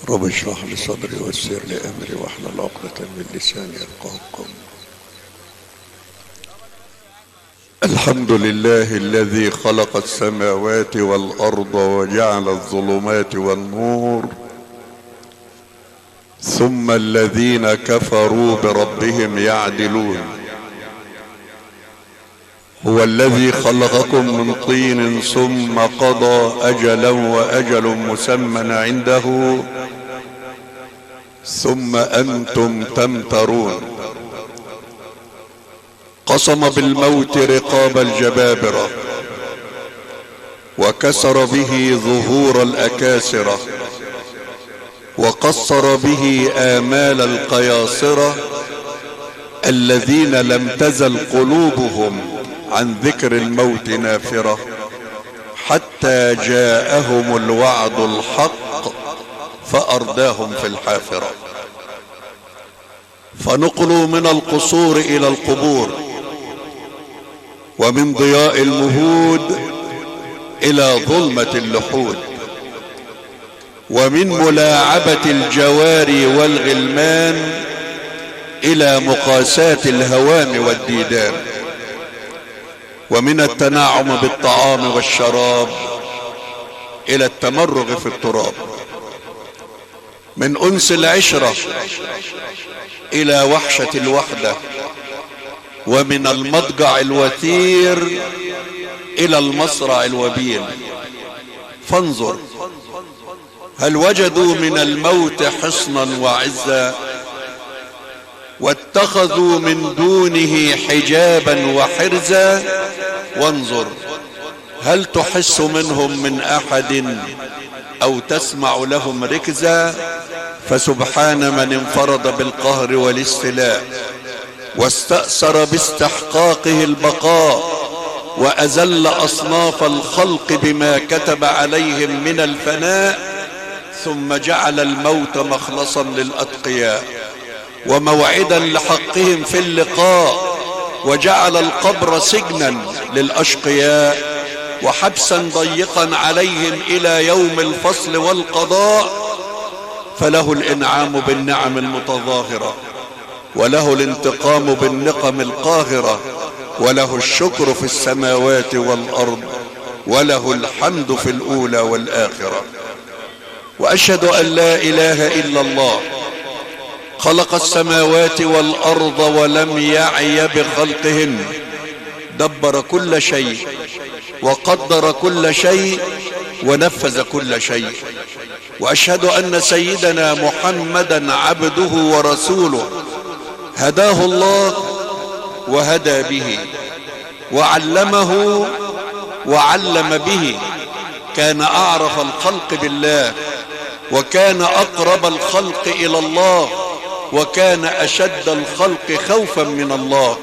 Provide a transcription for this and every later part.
رب اشرح لي صدري ويسر لي امري واحلل عقدة من لساني يفقهوا قولي. الحمد لله الذي خلق السماوات والارض وجعل الظلمات والنور، ثم الذين كفروا بربهم يعدلون. هو الذي خلقكم من طين ثم قضى اجلا واجل مسمى عنده ثم انتم تمترون. قسم بالموت رقاب الجبابرة وكسر به ظهور الاكاسرة وقصر به آمال القياصرة الذين لم تزل قلوبهم عن ذكر الموت نافرة حتى جاءهم الوعد الحق فأرداهم في الحافرة. فنقلوا من القصور إلى القبور، ومن ضياء المهود إلى ظلمة اللحود، ومن ملاعبة الجواري والغلمان إلى مقاساة الهوام والديدان، ومن التناعم بالطعام والشراب إلى التمرغ في التراب، من أنس العشرة إلى وحشة الوحدة، ومن المضجع الوثير إلى المصرع الوبيل. فانظر هل وجدوا من الموت حصنا وعزا واتخذوا من دونه حجابا وحرزا. وانظر هل تحس منهم من احد او تسمع لهم ركزا. فسبحان من انفرد بالقهر والاستيلاء واستأثر باستحقاقه البقاء وأذل أصناف الخلق بما كتب عليهم من الفناء، ثم جعل الموت مخلصا للأتقياء وموعدا لحقهم في اللقاء، وجعل القبر سجنا للأشقياء وحبسا ضيقا عليهم إلى يوم الفصل والقضاء. فله الإنعام بالنعم المتظاهرة، وله الانتقام بالنقم القاهرة، وله الشكر في السماوات والأرض، وله الحمد في الأولى والآخرة. وأشهد أن لا إله إلا الله خلق السماوات والأرض ولم يعي بخلقهن، دبر كل شيء وقدر كل شيء ونفذ كل شيء. وأشهد أن سيدنا محمدا عبده ورسوله هداه الله وهدى به وعلمه وعلم به. كان أعرف الخلق بالله، وكان أقرب الخلق إلى الله، وكان أشد الخلق خوفا من الله.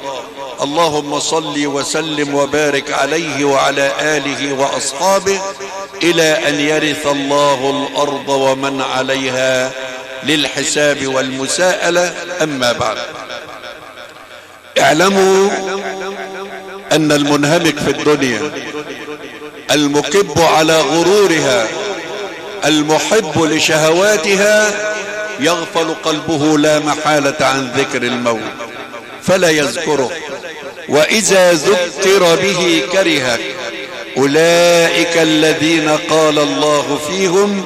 اللهم صل وسلم وبارك عليه وعلى آله وأصحابه إلى أن يرث الله الأرض ومن عليها للحساب والمساءلة. أما بعد، اعلموا أن المنهمك في الدنيا المكب على غرورها المحب لشهواتها يغفل قلبه لا محالة عن ذكر الموت فلا يذكره، وإذا ذكر به كرهه. أولئك الذين قال الله فيهم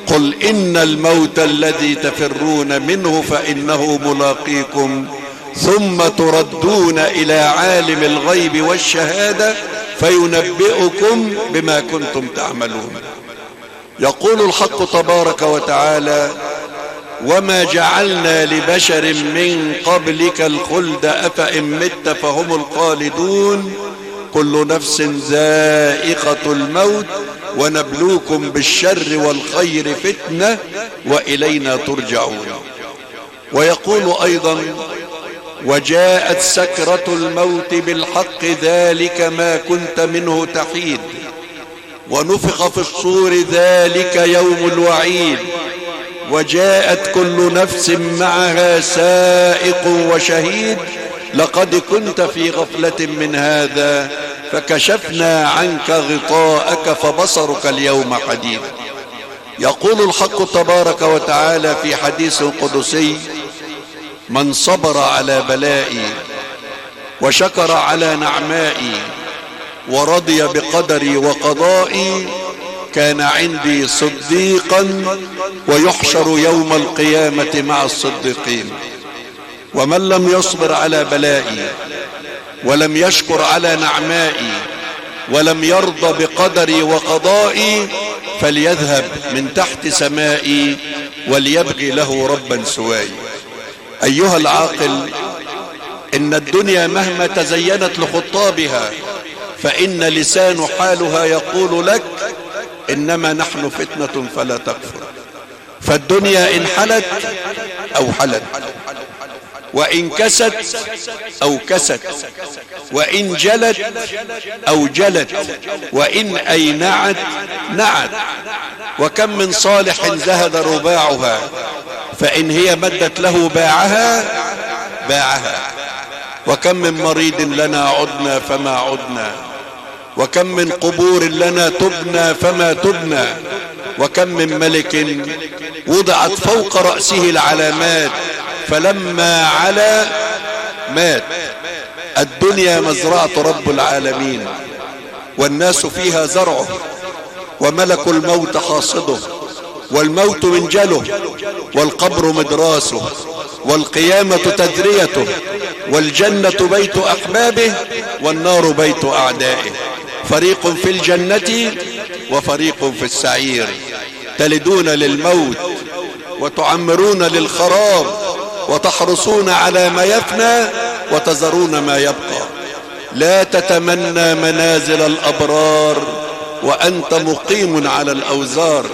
قل إن الموت الذي تفرون منه فإنه ملاقيكم ثم تردون إلى عالم الغيب والشهادة فينبئكم بما كنتم تعملون. يقول الحق تبارك وتعالى وما جعلنا لبشر من قبلك الخلد أفإن مت فهم الخالدون كل نفس ذائقة الموت ونبلوكم بالشر والخير فتنة وإلينا ترجعون. ويقول أيضا وجاءت سكرة الموت بالحق ذلك ما كنت منه تحيد ونفخ في الصور ذلك يوم الوعيد وجاءت كل نفس معها سائق وشهيد لقد كنت في غفلة من هذا فكشفنا عنك غطاءك فبصرك اليوم حديد. يقول الحق تبارك وتعالى في حديث قدسي: من صبر على بلائي وشكر على نعمائي ورضي بقدري وقضائي كان عندي صديقا ويحشر يوم القيامة مع الصديقين. ومن لم يصبر على بلائي ولم يشكر على نعمائي ولم يرضى بقدري وقضائي فليذهب من تحت سمائي وليبغي له ربا سواي. أيها العاقل، إن الدنيا مهما تزينت لخطابها فإن لسان حالها يقول لك: إنما نحن فتنة فلا تكفر. فالدنيا إن حلت أو حلت، وإن كست أو كست، وإن جلت أو جلت، وإن أينعت نعت. وكم من صالح زهد رباعها، فإن هي مدت له باعها. وكم من مريض لنا عدنا فما عدنا، وكم من قبور لنا تبنى فما تبنى، وكم من ملك وضعت فوق رأسه العلامات فلما علا مات. الدنيا مزرعة رب العالمين، والناس فيها زرعه، وملك الموت حاصده، والموت منجله، والقبر مدراسه، والقيامة تدريته، والجنة بيت أحبابه، والنار بيت أعدائه. فريق في الجنة وفريق في السعير. تلدون للموت وتعمرون للخراب، وتحرصون على ما يفنى وتذرون ما يبقى. لا تتمنى منازل الأبرار وأنت مقيم على الأوزار.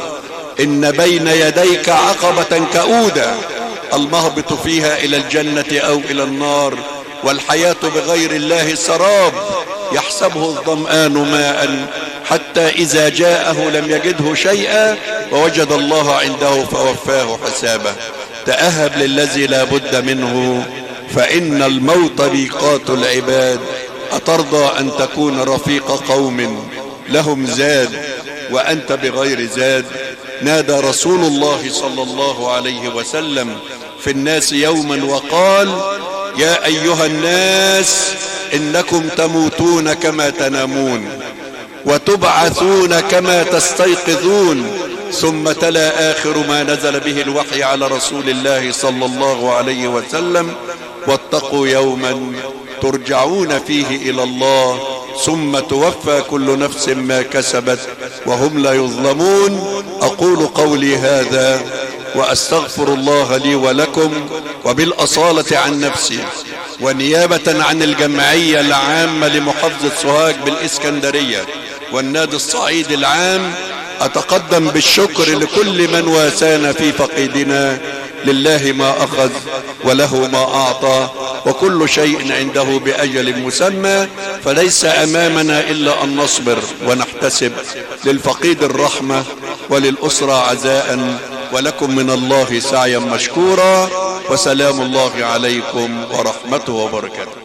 إن بين يديك عقبة كؤودة، المهبط فيها إلى الجنة أو إلى النار. والحياة بغير الله سراب، يحسبه الظمآن ماء حتى إذا جاءه لم يجده شيئا ووجد الله عنده فوفاه حسابه. تأهب للذي لا بد منه، فإن الموت ميقات العباد. أترضى أن تكون رفيق قوم لهم زاد وأنت بغير زاد؟ نادى رسول الله صلى الله عليه وسلم في الناس يوما وقال: يا أيها الناس، إنكم تموتون كما تنامون وتبعثون كما تستيقظون. ثم تلا آخر ما نزل به الوحي على رسول الله صلى الله عليه وسلم: واتقوا يوما ترجعون فيه إلى الله ثم توفى كل نفس ما كسبت وهم لا يظلمون. أقول قولي هذا وأستغفر الله لي ولكم، وبالأصالة عن نفسي ونيابة عن الجمعية العامة لمحافظة سوهاج بالإسكندرية والنادي الصعيدي العام، أتقدم بالشكر لكل من واسانا في فقيدنا. لله ما أخذ وله ما أعطى، وكل شيء عنده بأجل مسمى، فليس أمامنا إلا أن نصبر ونحتسب. للفقيد الرحمة وللأسرة عزاء، ولكم من الله سعيا مشكورا. وسلام الله عليكم ورحمته وبركاته.